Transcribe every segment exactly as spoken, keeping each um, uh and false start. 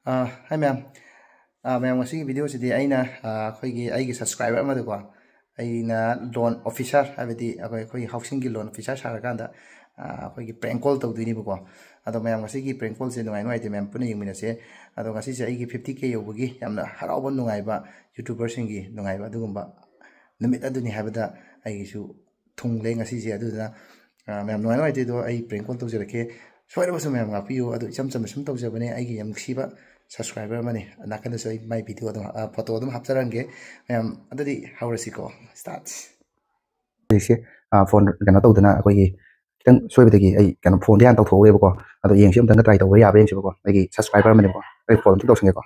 ꯑꯥ, hi ꯃꯌꯥꯝ꯫ ꯑꯥ, ꯃꯌꯥꯝ, ꯉꯁꯤꯒꯤ ꯚꯤꯗꯤꯑꯣꯁꯤꯗꯤ ꯑꯩꯅ, ꯑꯥ, ꯑꯩꯈꯣꯏꯒꯤ, ꯑꯩꯒꯤ ꯁꯕꯁꯀ꯭ꯔꯥꯏꯕꯔ ꯑꯃꯗꯀꯣ, ꯑꯩꯅ ꯂꯣꯟ ꯑꯣꯐꯤꯁꯥꯔ, ꯍꯥꯏꯕꯗꯤ ꯑꯩꯈꯣꯏ, ꯑꯩꯈꯣꯏꯒꯤ ꯍꯥꯎꯁꯤꯡꯒꯤ ꯂꯣꯟ ꯑꯣꯐꯤꯁꯥꯔ ꯁꯥꯔꯀꯥꯟꯗ, ꯑꯥ, ꯑꯩꯈꯣꯏꯒꯤ ꯄ꯭ꯔꯦꯡ ꯀꯣꯜ ꯇꯧꯗꯣꯏꯅꯦꯕꯀꯣ꯫ ꯑꯗꯣ ꯃꯌꯥꯝ, ꯉꯁꯤꯒꯤ ꯄ꯭ꯔꯦꯡ ꯀꯣꯜꯁꯦ ꯅꯨꯡꯉꯥꯏ ꯅꯨꯡꯉꯥꯏꯇꯦ ꯃꯌꯥꯝ ꯄꯨꯟꯅ ꯌꯦꯡꯃꯤꯟꯅꯁꯦ꯫ ꯑꯗꯣ ꯉꯁꯤꯁꯦ ꯑꯩꯒꯤ ꯐꯤꯐꯇꯤ ꯀꯦ ꯌꯧꯕꯒꯤ ꯌꯥꯝꯅ ꯍꯔꯥꯎꯕ, ꯅꯨꯡꯉꯥꯏꯕ, ꯌꯨꯇ꯭ꯌꯨꯕꯔꯁꯤꯡꯒꯤ ꯅꯨꯡꯉꯥꯏꯕ ꯑꯗꯨꯒꯨꯝꯕ ꯅꯨꯃꯤꯠ ꯑꯗꯨꯅꯤ ꯍꯥꯏꯕꯗ ꯑꯩꯒꯤꯁꯨ ꯊꯨꯡꯂꯦ ꯉꯁꯤꯁꯦ꯫ ꯑꯗꯨꯗꯨꯅ, ꯑꯥ, ꯃꯌꯥꯝ, ꯅꯨꯡꯉꯥꯏ ꯅꯨꯡꯉꯥꯏꯇꯦꯗꯣ ꯑꯩ ꯄ꯭ꯔꯦꯡ ꯀꯣꯜ ꯇꯧꯖꯔꯛꯀꯦ꯫ ꯁꯣꯏꯔꯕꯁꯨ ꯃꯌꯥꯝ ꯉꯥꯛꯄꯤꯌꯨ꯫ ꯑꯗꯨ ꯏꯆꯝ ꯆꯝꯅ ꯁꯨꯝ ꯇꯧꯖꯕꯅꯦ, ꯑꯩꯒꯤ ꯌꯥꯝ ꯅꯨꯡꯁꯤꯕ ꯁꯕꯁꯀ꯭ꯔꯥꯏꯕꯔ ꯑꯃꯅꯤ꯫ ꯅꯥꯀꯟꯗꯁꯨ ꯑꯩ ꯃꯥꯏ ꯚꯤꯗꯤꯑꯣ ꯑꯗꯨꯝ, ꯑꯥ, ꯐꯣꯇꯣ ꯑꯗꯨꯝ ꯍꯥꯞꯆꯔꯝꯒꯦ꯫ ꯃꯌꯥꯝ, ꯑꯗꯨꯗꯤ ꯍꯧꯔꯁꯤꯀꯣ꯫ ꯁ꯭ꯇꯥꯔꯠ꯫ ꯍꯧꯖꯤꯛꯁꯦ, ꯑꯥ, ꯐꯣꯟ ꯀꯩꯅꯣ ꯇꯧꯗꯅ ꯑꯩꯈꯣꯏꯒꯤ ꯈꯤꯇꯪ ꯁꯣꯏꯕꯗꯒꯤ ꯑꯩ ꯀꯩꯅꯣ ꯐꯣꯟꯗꯤ ꯍꯥꯟꯅ ꯇꯧꯊꯣꯛꯍꯧꯔꯦꯕꯀꯣ꯫ ꯑꯗꯣ ꯌꯦꯡꯁꯤ, ꯑꯝꯇꯪꯒ ꯇ꯭ꯔꯥꯏ ꯇꯧꯕ ꯌꯥꯕ꯭ꯔꯥ ꯌꯦꯡꯁꯤꯕꯀꯣ꯫ ꯑꯩꯒꯤ ꯁꯕꯁꯀ꯭ꯔꯥꯏꯕꯔ ꯑꯃꯅꯦꯕꯀꯣ꯫ ꯑꯩ ꯐꯣꯟ ꯑꯝꯇ ꯇꯧꯁꯟꯒꯦꯀꯣ꯫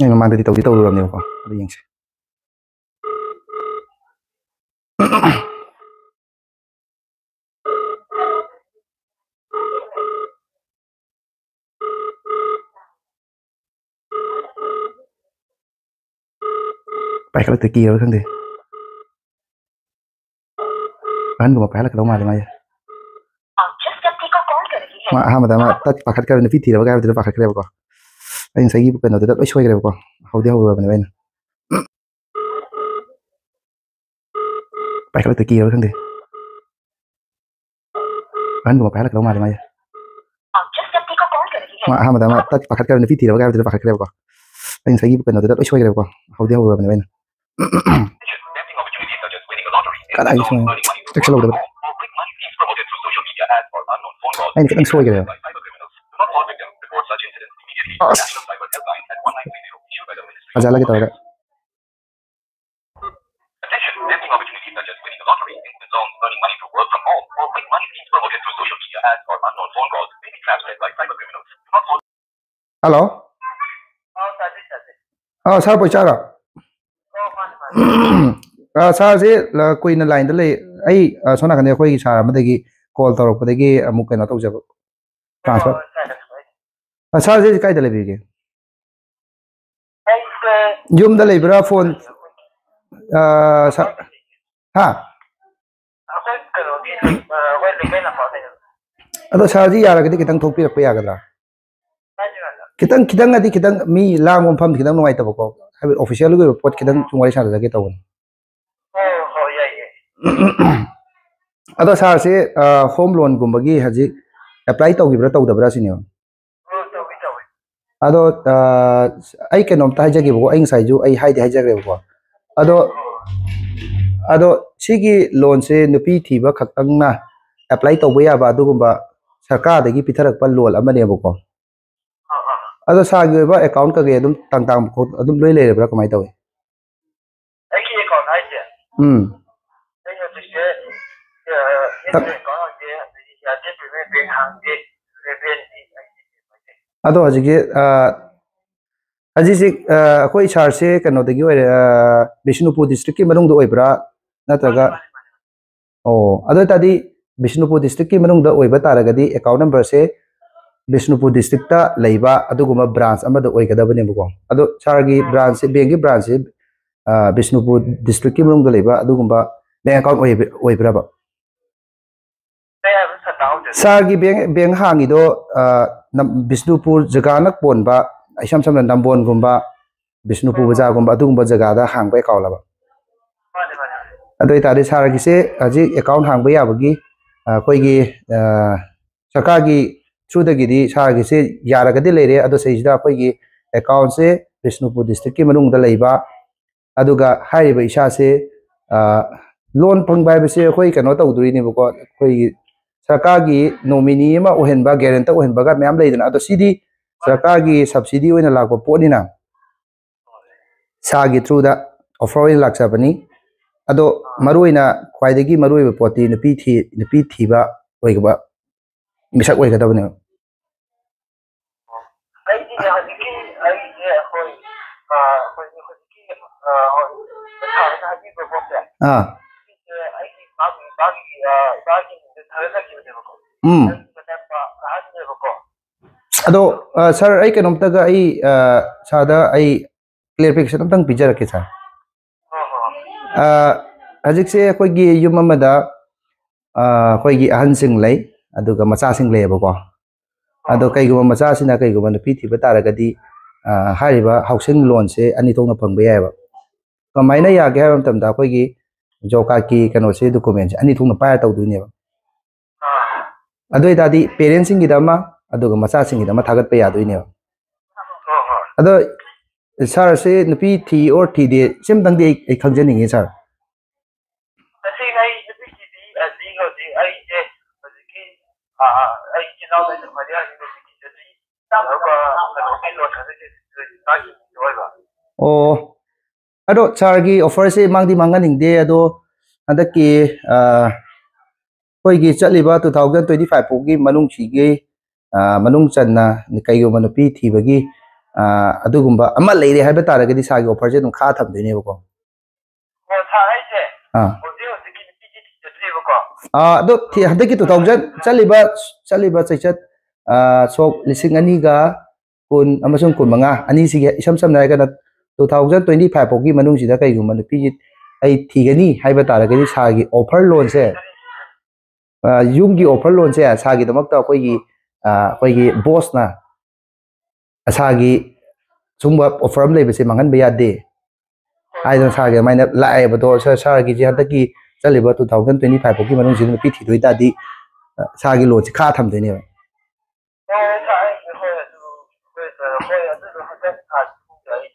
ꯑꯩ ꯃꯃꯥꯡꯗꯗꯤ ꯇꯧꯗꯤ ꯇꯧꯔꯨꯔꯕꯅꯦꯕꯀꯣ꯫ ꯑꯗꯨ ꯌꯦꯡꯁꯤ꯫ ꯄꯥꯏꯈꯠꯂꯛꯇꯦ, ꯀꯤꯔꯕ ꯈꯪꯗꯦ꯫ ꯑꯍꯟꯒꯨꯝꯕ ꯄꯥꯏꯍꯜꯂꯛꯀꯗꯧ ꯃꯥꯜꯂꯦ ꯃꯥꯁꯦ꯫ ꯃꯥ ꯑꯍꯥꯟꯕꯗ ꯑꯃ ꯇꯠ ꯄꯥꯈꯠꯈ꯭ꯔꯦ, ꯅꯨꯄꯤ ꯊꯤꯔꯕ ꯀꯥꯏ ꯍꯥꯏꯕꯗꯨꯗ ꯄꯥꯈꯠꯈ꯭ꯔꯦꯕꯀꯣ꯫ ꯑꯩ ꯉꯁꯥꯏꯒꯤ ꯀꯩꯅꯣꯗꯨꯗ ꯂꯣꯏ ꯁꯣꯏꯈ꯭ꯔꯦꯕꯀꯣ꯫ ꯍꯧꯗꯤ ꯍꯧꯔꯨꯔꯕꯅꯦꯕ ꯑꯩꯅ꯫ ꯄꯥꯏꯈꯠꯂꯛꯇꯦ, ꯀꯤꯔꯕ ꯈꯪꯗꯦ꯫ ꯑꯍꯟꯒꯨꯝꯕ ꯄꯥꯏꯍꯜꯂꯛꯀꯗꯧ ꯃꯥꯜꯂꯦ ꯃꯥꯁꯦ꯫ ꯃꯥ ꯑꯍꯥꯟꯕꯗ ꯑꯃ ꯇꯠ ꯄꯥꯈꯠꯈ꯭ꯔꯦ, ꯅꯨꯄꯤ ꯊꯤꯔꯕ ꯀꯥꯏ ꯍꯥꯏꯕꯗꯨꯗ ꯄꯥꯈꯠꯈ꯭ꯔꯦꯕꯀꯣ꯫ ꯑꯩ ꯉꯁꯥꯏꯒꯤ ꯀꯩꯅꯣꯗꯨꯗ ꯂꯣꯏ ꯁꯣꯏꯈ꯭ꯔꯦꯕꯀꯣ꯫ ꯍꯧꯗꯤ ꯍꯧꯔꯨꯔꯕꯅꯦꯕ ꯑꯩꯅ꯫ ꯀꯗꯥꯏꯗ ꯁꯣꯏ-, ꯆꯦꯛꯁꯤꯜꯍꯧꯗꯕꯗ꯫ ꯑꯩꯅ ꯈꯤꯇꯪ ꯁꯣꯏꯈ꯭ꯔꯦꯕ꯫ ꯑꯁ꯫ ꯑꯖꯥ ꯂꯒꯦ ꯇꯧꯔꯒ꯫ Attention, gambling opportunities such as winning the lottery, instant songs, earning money through work from home, or win money schemes promoted through social media ads or unknown phone calls may be trapped led by cyber criminals. Do not fall. Hello? ꯑ, ꯁꯥꯔ ꯄꯣꯏꯆꯥꯔꯣ? ꯑ, ꯁꯥꯔꯁꯦ, ꯑ, ꯀꯨꯏꯅ ꯂꯥꯏꯟꯗ ꯂꯩ꯫ ꯑꯩ, ꯑ, ꯁꯣꯝ ꯅꯥꯀꯟꯗ ꯑꯩꯈꯣꯏꯒꯤ ꯁꯥꯔ ꯑꯃꯗꯒꯤ ꯀꯣꯜ ꯇꯧꯔꯛꯄꯗꯒꯤ ꯑꯃꯨꯛ ꯀꯩꯅꯣ ꯇꯧꯖꯕ꯫ ꯇ꯭ꯔꯥꯟꯁꯐꯔ꯫ ꯑ, ꯁꯥꯔꯁꯦ ꯀꯥꯏꯗ ꯂꯩꯕꯤꯒꯦ? ꯑꯩꯁꯦ ꯌꯨꯝꯗ ꯂꯩꯕ꯭ꯔꯥ? ꯐꯣꯟ, ꯑ, ꯁꯥ-, ꯍꯥ? ꯑꯩꯈꯣꯏ ꯀꯩꯅꯣꯒꯤ, ꯑ, ꯑꯩꯈꯣꯏ ꯂꯩꯀꯥꯏ ꯂꯝꯄꯥꯛ ꯂꯩꯌꯦ꯫ ꯑꯗꯣ ꯁꯥꯔꯁꯤ ꯌꯥꯔꯒꯗꯤ ꯈꯤꯇꯪ ꯊꯣꯛꯄꯤꯔꯛꯄ ꯌꯥꯒꯗ꯭ꯔꯥ? ꯀꯥꯏꯗꯅꯣ? ꯈꯤꯇꯪ, ꯈꯤꯇꯪ ꯍꯥꯏꯗꯤ ꯈꯤꯇꯪ ꯃꯤ ꯂꯥꯡꯕ ꯃꯐꯝꯗꯤ ꯈꯤꯇꯪ ꯅꯨꯡꯉꯥꯏꯇꯕꯀꯣ, ꯍꯥꯏꯕꯗꯤ ꯑꯣꯐꯤꯁꯤꯌꯦꯜꯒꯤ ꯑꯣꯏꯕ ꯄꯣꯠ ꯈꯤꯇꯪ ꯁꯨꯝ ꯋꯥꯔꯤ ꯁꯥꯟꯅꯖꯒꯦ ꯇꯧꯕꯅꯤ꯫ ꯑꯣ, ꯍꯣꯏ, ꯌꯥꯏ, ꯌꯥꯏ꯫ ꯑꯗꯣ ꯁꯥꯔꯁꯦ, ꯑ, ꯍꯣꯝ ꯂꯣꯟꯒꯨꯝꯕꯒꯤ ꯍꯧꯖꯤꯛ ꯑꯦꯄ꯭ꯂꯥꯏ ꯇꯧꯈꯤꯕ꯭ꯔꯥ ꯇꯧꯗꯕ꯭ꯔꯥ ꯁꯤꯅꯦꯕ꯫ ꯑꯣ, ꯇꯧꯏ, ꯇꯧꯏ꯫ ꯑꯗꯣ, ꯑ, ꯑꯩ ꯀꯩꯅꯣꯝꯇ ꯍꯥꯏꯖꯒꯦꯕꯀꯣ, ꯑꯩ ꯉꯁꯥꯏꯁꯨ ꯑꯩ ꯍꯥꯏꯗꯤ ꯍꯥꯏꯖꯈ꯭ꯔꯦꯕꯀꯣ꯫ ꯑꯗꯣ, ꯑꯗꯣ ꯁꯤꯒꯤ ꯂꯣꯟꯁꯦ ꯅꯨꯄꯤ ꯊꯤꯕ ꯈꯛꯇꯪꯅ ꯑꯦꯄ꯭ꯂꯥꯏ ꯇꯧꯕ ꯌꯥꯕ ꯑꯗꯨꯒꯨꯝꯕ ꯁꯔꯀꯥꯔꯗꯒꯤ ꯄꯤꯊꯔꯛꯄ ꯂꯣꯟ ꯑꯃꯅꯦꯕꯀꯣ꯫ ꯑꯥ, ꯑꯥ꯫ ꯑꯗꯣ ꯁꯥꯔꯒꯤ ꯑꯣꯏꯕ ꯑꯦꯀꯥꯎꯟ ꯀꯩꯀꯩ ꯑꯗꯨꯝ ꯇꯥꯡ ꯇꯥꯡꯕ ꯈꯣꯠ ꯑꯗꯨꯝ ꯂꯣꯏ ꯂꯩꯔꯕ꯭ꯔꯥ, ꯀꯃꯥꯏꯅ ꯇꯧꯏ? ꯑꯩꯒꯤ ꯑꯦꯀꯥꯎꯟ ꯍꯥꯏꯁꯦ? ꯎꯝ꯫ ꯑꯩ ꯍꯧꯖꯤꯛꯁꯦ, ꯑ, ꯇꯞ- ꯑꯦꯁ ꯕꯤ ꯑꯥꯏ ꯑꯦꯀꯥꯎꯟ ꯍꯥꯡꯗꯦ, ꯑꯗꯒꯤ ꯑꯦꯌꯥꯔꯇꯦꯜ ꯄꯦꯃꯦꯟ ꯕꯦꯡ ꯍꯥꯡꯗꯦ, ꯔꯦꯚꯦꯟꯗꯤ ꯑꯩ ꯑꯗꯣ ꯍꯧꯖꯤꯛꯁꯦ, ꯑ, ꯍꯧꯖꯤꯛꯁꯦ, ꯑ, ꯑꯩꯈꯣꯏ ꯁꯥꯔꯁꯦ ꯀꯩꯅꯣꯗꯒꯤ ꯑꯣꯏꯔꯦ, ꯑ, ꯕꯤꯁꯅꯨꯄꯨꯔ ꯗꯤꯁꯇ꯭ꯔꯤꯛꯀꯤ ꯃꯅꯨꯡꯗ ꯑꯣꯏꯕ꯭ꯔꯥ? ꯅꯠꯇ꯭ꯔꯒ? ꯃꯥꯅꯦ, ꯃꯥꯅꯦ, ꯃꯥꯅꯦ꯫ ꯑꯣ, ꯑꯗꯨ ꯑꯣꯏ ꯇꯥꯔꯗꯤ ꯕꯤꯁꯅꯨꯄꯨꯔ ꯗꯤꯁꯇ꯭ꯔꯤꯛꯀꯤ ꯃꯅꯨꯡꯗ ꯑꯣꯏꯕ ꯇꯥꯔꯒꯗꯤ ꯑꯦꯀꯥꯎꯟ ꯅꯝꯕꯔꯁꯦ ꯕꯤꯁꯅꯨꯄꯨꯔ ꯗꯤꯁꯇ꯭ꯔꯤꯛꯇ ꯂꯩꯕ ꯑꯗꯨꯒꯨꯝꯕ ꯕ꯭ꯔꯥꯟꯁ ꯑꯃꯗ ꯑꯣꯏꯒꯗꯕꯅꯦꯕꯀꯣ꯫ ꯑꯗꯣ ꯁꯥꯔꯒꯤ ꯕ꯭ꯔꯥꯟꯁꯁꯦ, ꯕꯦꯡꯒꯤ ꯕ꯭ꯔꯥꯟꯁꯁꯦ, ꯑ, ꯕꯤꯁꯅꯨꯄꯨꯔ ꯗꯤꯁꯇ꯭ꯔꯤꯛꯀꯤ ꯃꯅꯨꯡꯗ ꯂꯩꯕ ꯑꯗꯨꯒꯨꯝꯕ ꯕꯦꯡ ꯑꯦꯀꯥꯎꯟ ꯑꯣꯏꯕ-, ꯑꯣꯏꯕ꯭ꯔꯕ? ꯀꯩ ꯍꯥꯏꯕ? ꯁꯥꯔꯒꯤ ꯕꯦꯡ, ꯕꯦꯡ ꯍꯥꯡꯉꯤꯗꯣ, ꯑ, ꯅꯝ-, ꯕꯤꯁꯅꯨꯄꯨꯔ ꯖꯒꯥꯅ ꯀꯣꯟꯕ, ꯏꯁꯝ ꯁꯝꯅ ꯅꯝꯕꯣꯜꯒꯨꯝꯕ, ꯕꯤꯁꯅꯨꯄꯨꯔ ꯕꯖꯥꯔꯒꯨꯝꯕ ꯑꯗꯨꯒꯨꯝꯕ ꯖꯒꯥꯗ ꯍꯥꯡꯕ ꯑꯦꯀꯥꯎꯟꯂꯕ? ꯃꯥꯅꯦ, ꯃꯥꯅꯦ, ꯃꯥꯅꯦ꯫ ꯑꯗꯨ ꯑꯣꯏꯇꯥꯔꯗꯤ ꯁꯥꯔꯒꯤꯁꯦ ꯍꯧꯖꯤꯛ ꯑꯦꯀꯥꯎꯟ ꯍꯥꯡꯕ ꯌꯥꯕꯒꯤ, ꯑ, ꯑꯩꯈꯣꯏꯒꯤ, ꯑ, ꯁꯔꯀꯥꯔꯒꯤ ꯊ꯭ꯔꯨꯗꯒꯤꯗꯤ ꯁꯥꯔꯒꯤꯁꯦ ꯌꯥꯔꯒꯗꯤ ꯂꯩꯔꯦ꯫ ꯑꯗꯣ ꯁꯤꯁꯤꯗ ꯑꯩꯈꯣꯏꯒꯤ ꯑꯦꯀꯥꯎꯟꯁꯦ ꯕꯤꯁꯅꯨꯄꯨꯔ ꯗꯤꯁꯇ꯭ꯔꯤꯛꯀꯤ ꯃꯅꯨꯡꯗ ꯂꯩꯕ, ꯑꯗꯨꯒ ꯍꯥꯏꯔꯤꯕ ꯏꯁꯥꯁꯦ, ꯑ, ꯂꯣꯟ ꯐꯪꯕ ꯍꯥꯏꯕꯁꯦ ꯑꯩꯈꯣꯏ ꯀꯩꯅꯣ ꯇꯧꯗꯣꯔꯤꯅꯦꯕꯀꯣ, ꯑꯩꯈꯣꯏꯒꯤ ꯁꯔꯀꯥꯔꯒꯤ ꯅꯣꯃꯤꯅꯤ ꯑꯃ ꯑꯣꯏꯍꯟꯕ, ꯒꯦꯔꯦꯟꯇꯔ ꯑꯣꯏꯍꯟꯕꯒ ꯃꯌꯥꯝ ꯂꯩꯗꯅ, ꯑꯗꯣ ꯁꯤꯗꯤ ꯁꯔꯀꯥꯔꯒꯤ ꯁꯕꯁꯤꯗꯤ ꯑꯣꯏꯅ ꯂꯥꯛꯄ ꯄꯣꯠꯅꯤꯅ ꯁꯥꯔꯒꯤ ꯊ꯭ꯔꯨꯗ ꯑꯣꯐꯔ ꯑꯣꯏꯅ ꯂꯥꯛꯆꯕꯅꯤ꯫ ꯑꯗꯣ ꯃꯔꯨ ꯑꯣꯏꯅ ꯈ꯭ꯋꯥꯏꯗꯒꯤ ꯃꯔꯨ ꯑꯣꯏꯕ ꯄꯣꯠꯇꯤ ꯅꯨꯄꯤ ꯊꯤ-, ꯅꯨꯄꯤ ꯊꯤꯕ ꯑꯣꯏꯒꯕ-, ꯃꯤꯁꯛ ꯑꯣꯏꯒꯗꯕꯅꯦꯕ꯫ ꯑꯩꯗꯤ ꯍꯧꯖꯤꯛꯀꯤ ꯑꯩꯁꯦ ꯑꯩꯈꯣꯏ, ꯑ, ꯑꯩꯈꯣꯏꯒꯤ ꯍꯧꯖꯤꯛꯀꯤ, ꯑ, ꯍꯣꯏ, ꯁꯥꯔꯅ ꯍꯥꯏꯕꯤꯕ ꯄꯣꯠꯁꯦ, ꯑꯥ꯫ ꯁꯤꯁꯦ ꯑꯩꯒꯤ ꯏꯄꯥꯒꯤ, ꯏꯄꯥꯒꯤ, ꯑ, ꯏꯄꯥꯒꯤ ꯃꯤꯡꯗ ꯊꯥꯖꯤꯜꯂꯛꯈꯤꯕꯅꯦꯕꯀꯣ꯫ ꯎꯝ꯫ ꯑꯗꯣ, ꯑ, ꯁꯥꯔ, ꯑꯩ ꯀꯩꯅꯣꯝꯇꯒ ꯑꯩ, ꯑ, ꯁꯥꯔꯗ ꯑꯩ ꯀ꯭ꯂꯦꯔꯤꯐꯤꯀꯦꯁꯟ ꯑꯝꯇꯪ ꯄꯤꯖꯔꯛꯀꯦ, ꯁꯥꯔ꯫ ꯑ, ꯍꯧꯖꯤꯛꯁꯦ ꯑꯩꯈꯣꯏꯒꯤ ꯌꯨꯝ ꯑꯃꯗ, ꯑ, ꯑꯩꯈꯣꯏꯒꯤ ꯑꯍꯟꯁꯤꯡ ꯂꯩ, ꯑꯗꯨꯒ ꯃꯆꯥꯁꯤꯡ ꯂꯩꯌꯦꯕꯀꯣ꯫ ꯑꯗꯣ ꯀꯩꯒꯨꯝꯕ ꯃꯆꯥꯁꯤꯅ ꯀꯩꯒꯨꯝꯕ ꯅꯨꯄꯤ ꯊꯤꯕ ꯇꯥꯔꯒꯗꯤ, ꯑ, ꯍꯥꯏꯔꯤꯕ ꯍꯥꯎꯁꯤꯡ ꯂꯣꯟꯁꯦ ꯑꯅꯤ ꯊꯣꯛꯅ ꯐꯪꯕ ꯌꯥꯏꯑꯕ꯫ ꯀꯃꯥꯏꯅ ꯌꯥꯒꯦ ꯍꯥꯏꯕ ꯃꯇꯝꯗ, ꯑꯩꯈꯣꯏꯒꯤ ꯖꯣꯕ ꯀꯥꯔꯗꯀꯤ ꯀꯩꯅꯣꯁꯦ, ꯗꯣꯀꯨꯃꯦꯟꯁꯦ ꯑꯅꯤ ꯊꯣꯛꯅ ꯄꯥꯏꯔ ꯇꯧꯗꯣꯏꯅꯦꯕ꯫ ꯑꯗꯨ ꯑꯣꯏꯇꯥꯔꯗꯤ ꯄꯦꯔꯦꯟꯁꯁꯤꯡꯒꯤꯗ ꯑꯃ, ꯑꯗꯨꯒ ꯃꯆꯥꯁꯤꯡꯒꯤꯗ ꯑꯃ ꯊꯥꯒꯠꯄ ꯌꯥꯗꯣꯏꯅꯦꯕ꯫ ꯑꯗꯣ ꯁꯥꯔꯁꯦ ꯅꯨꯄꯤ ꯊꯤ ꯑꯣꯔ ꯊꯤꯗꯦ, ꯁꯤꯝꯇꯪꯗꯤ ꯑꯩ, ꯑꯩ ꯈꯪꯖꯅꯤꯡꯉꯤ, ꯁꯥꯔ꯫ ꯇꯁꯦꯡꯅ ꯑꯩ ꯅꯨꯄꯤ ꯊꯤꯗ꯭ꯔꯤ꯫ ꯍꯧꯖꯤꯛ ꯍꯧꯖꯤꯛ ꯑꯩꯁꯦ ꯍꯧꯖꯤꯛꯀꯤ, ꯑ, ꯑꯩ ꯏꯆꯤꯜ ꯏꯅꯥꯎ ꯂꯩꯇꯕ ꯍꯧꯖꯤꯛ ꯍꯧꯖꯤꯛ ꯅꯨꯄꯤ ꯊꯤꯖꯗ꯭ꯔꯤ꯫ ꯑꯗꯨꯒ ꯀꯩꯅꯣꯒꯤ ꯂꯣꯟ ꯊꯥꯖꯒꯦ, ꯁꯔꯀꯥꯔꯒꯤ ꯑꯣꯏꯕ꯫ ꯑꯣ, ꯑꯗꯣ ꯁꯥꯔꯒꯤ ꯑꯣꯐꯔꯁꯦ ꯃꯥꯡꯗꯤ ꯃꯥꯡꯍꯟꯅꯤꯡꯗꯦ꯫ ꯑꯗꯣ ꯍꯟꯗꯛꯀꯤ, ꯑ, ꯑꯩꯈꯣꯏꯒꯤ ꯆꯠꯂꯤꯕ two thousand twenty five ꯐꯥꯎꯒꯤ ꯃꯅꯨꯡꯁꯤꯒꯤ, ꯑ, ꯃꯅꯨꯡ ꯆꯟꯅ ꯀꯩꯒꯨꯝꯕ ꯅꯨꯄꯤ ꯊꯤꯕꯒꯤ, ꯑ, ꯑꯗꯨꯒꯨꯝꯕ ꯑꯃ ꯂꯩꯔꯦ ꯍꯥꯏꯕ ꯇꯥꯔꯒꯗꯤ, ꯁꯥꯔꯒꯤ ꯑꯣꯐꯔꯁꯦ ꯑꯗꯨꯝ ꯈꯥ ꯊꯝꯗꯣꯏꯅꯦꯕꯀꯣ꯫ ꯑꯣ, ꯁꯥꯔ, ꯑꯩꯁꯦ ꯑꯥ꯫ ꯍꯧꯖꯤꯛ ꯍꯧꯖꯤꯛꯀꯤ ꯅꯨꯄꯤꯁꯦ ꯊꯤꯖꯗ꯭ꯔꯤꯕꯀꯣ꯫ ꯑꯥ, ꯑꯗꯣ ꯊꯤ-, ꯍꯟꯗꯛꯀꯤ two thousand ꯆꯠꯂꯤꯕ, ꯆꯠꯂꯤꯕ ꯆꯩꯆꯠ, ꯑꯥ, ꯁꯣꯛ ꯂꯤꯁꯤꯡ ꯑꯅꯤꯒ ꯀꯨꯟ ꯑꯃꯁꯨꯡ ꯀꯨꯟꯃꯉꯥ ꯑꯅꯤꯁꯤꯒꯤ, ꯏꯁꯝ ꯁꯝꯅ ꯍꯥꯏꯔꯒꯅ, two thousand twenty five ꯐꯥꯎꯒꯤ ꯃꯅꯨꯡꯁꯤꯗ ꯀꯩꯒꯨꯝꯕ ꯅꯨꯄꯤꯁꯤ ꯑꯩ ꯊꯤꯒꯅꯤ ꯍꯥꯏꯕ ꯇꯥꯔꯒꯗꯤ, ꯁꯥꯔꯒꯤ ꯑꯣꯐꯔ ꯂꯣꯟꯁꯦ, ꯑ, ꯌꯨꯝꯒꯤ ꯑꯣꯐꯔ ꯂꯣꯟꯁꯦ ꯁꯥꯔꯒꯤꯗꯃꯛꯇ ꯑꯩꯈꯣꯏꯒꯤ, ꯑ, ꯑꯩꯈꯣꯏꯒꯤ ꯕꯣꯁꯅ ꯁꯥꯔꯒꯤ ꯁꯨꯝꯕ ꯑꯣꯐꯔ ꯑꯃ ꯂꯩꯕꯁꯦ ꯃꯥꯡꯍꯟꯕ ꯌꯥꯗꯦ ꯍꯥꯏꯗꯅ ꯁꯥꯔꯒꯤ ꯑꯗꯨꯃꯥꯏꯅ ꯂꯥꯛꯑꯦꯕꯗꯣ꯫ ꯁꯥꯔ, ꯁꯥꯔꯒꯤꯁꯦ ꯍꯟꯗꯛꯀꯤ ꯆꯠꯂꯤꯕ two thousand twenty five ꯐꯥꯎꯒꯤ ꯃꯅꯨꯡꯁꯤꯗ ꯅꯨꯄꯤ ꯊꯤꯗꯣꯏ ꯇꯥꯔꯗꯤ, ꯑ, ꯁꯥꯔꯒꯤ ꯂꯣꯟꯁꯦ ꯈꯥ ꯊꯝꯗꯣꯏꯅꯦꯕ꯫ ꯍꯣꯏ, ꯁꯥꯔ, ꯑꯩ, ꯍꯣꯏ, ꯑꯗꯨ, ꯍꯣꯏ, ꯑ, ꯍꯣꯏ, ꯑꯗꯨꯗꯣ ꯍꯟꯗꯛ ꯊꯥꯁꯤ ꯄꯨꯡꯗ ꯑꯩ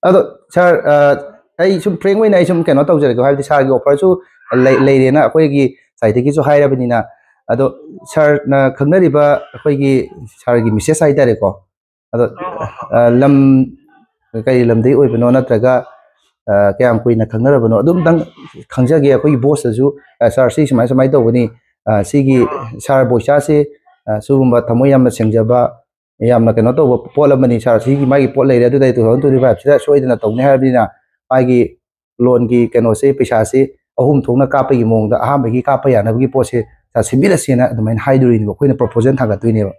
ꯑꯗꯣ ꯁꯥꯔ, ꯑ, ꯑꯩ ꯁꯨꯝ ꯐ꯭ꯔꯦꯡ ꯑꯣꯏꯅ ꯑꯩ ꯁꯨꯝ ꯀꯩꯅꯣ ꯇꯧꯖꯔꯒꯦ, ꯍꯥꯏꯕꯗꯤ ꯁꯥꯔꯒꯤ ꯑꯣꯐꯔꯁꯨ ꯂꯩ-, ꯂꯩꯔꯦꯅ ꯑꯩꯈꯣꯏꯒꯤ ꯁꯥꯏꯠꯇꯒꯤꯁꯨ ꯍꯥꯏꯔꯕꯅꯤꯅ꯫ ꯑꯗꯣ ꯁꯥꯔꯅ ꯈꯪꯅꯔꯤꯕ ꯑꯩꯈꯣꯏꯒꯤ ꯁꯥꯔꯒꯤ ꯃꯤꯁꯦꯁ ꯍꯥꯏꯇꯥꯔꯦꯀꯣ, ꯑꯗꯣ, ꯑ, ꯂꯝ ꯀꯔꯤ ꯂꯝꯗꯒꯤ ꯑꯣꯏꯕꯅꯣ, ꯅꯠꯇ꯭ꯔꯒ, ꯑ, ꯀꯌꯥꯝ ꯀꯨꯏꯅ ꯈꯪꯅꯔꯕꯅꯣ, ꯑꯗꯨꯝꯇꯪ ꯈꯪꯖꯒꯦ꯫ ꯑꯩꯈꯣꯏꯒꯤ ꯕꯣꯁꯇꯁꯨ, ꯑ, "ꯁꯥꯔ, ꯁꯤ ꯁꯨꯃꯥꯏ ꯁꯨꯃꯥꯏꯅ ꯇꯧꯕꯅꯤ, ꯑ, ꯁꯤꯒꯤ ꯁꯥꯔ ꯕꯣꯏꯆꯥꯁꯦ, ꯑ, ꯁꯤꯒꯨꯝꯕ ꯊꯃꯣꯏ ꯌꯥꯝꯅ ꯁꯦꯡꯖꯕ, ꯌꯥꯝꯅ ꯀꯩꯅꯣ ꯇꯧꯕ ꯄꯣꯠ ꯑꯃꯅꯤ ꯁꯥꯔ꯫ ꯁꯤꯒꯤ ꯃꯥꯒꯤ ꯄꯣꯠ ꯂꯩꯔꯦ, ꯑꯗꯨꯗ ꯑꯩ two thousand twenty five ꯁꯤꯗ ꯁꯣꯏꯗꯅ ꯇꯧꯅꯤ ꯍꯥꯏꯔꯕꯅꯤꯅ, ꯃꯥꯒꯤ ꯂꯣꯟꯒꯤ ꯀꯩꯅꯣꯁꯦ, ꯄꯩꯁꯥꯁꯤ, ꯑꯍꯨꯝ ꯊꯣꯛꯅ ꯀꯥꯞꯄꯒꯤ ꯃꯑꯣꯡꯗ ꯑꯍꯥꯟꯕꯒꯤ ꯀꯥꯞꯄ ꯌꯥꯅꯕꯒꯤ ꯄꯣꯠꯁꯦ ꯁꯥꯔ ꯁꯤꯟꯕꯤꯔꯁꯦꯅ ꯑꯗꯨꯃꯥꯏꯅ ꯍꯥꯏꯗꯣꯔꯤꯅꯦꯕ, ꯑꯩꯈꯣꯏꯅ ꯄ꯭ꯔꯣꯄꯣꯖꯦꯜ ꯊꯥꯡꯒꯠꯇꯣꯏꯅꯦꯕ꯫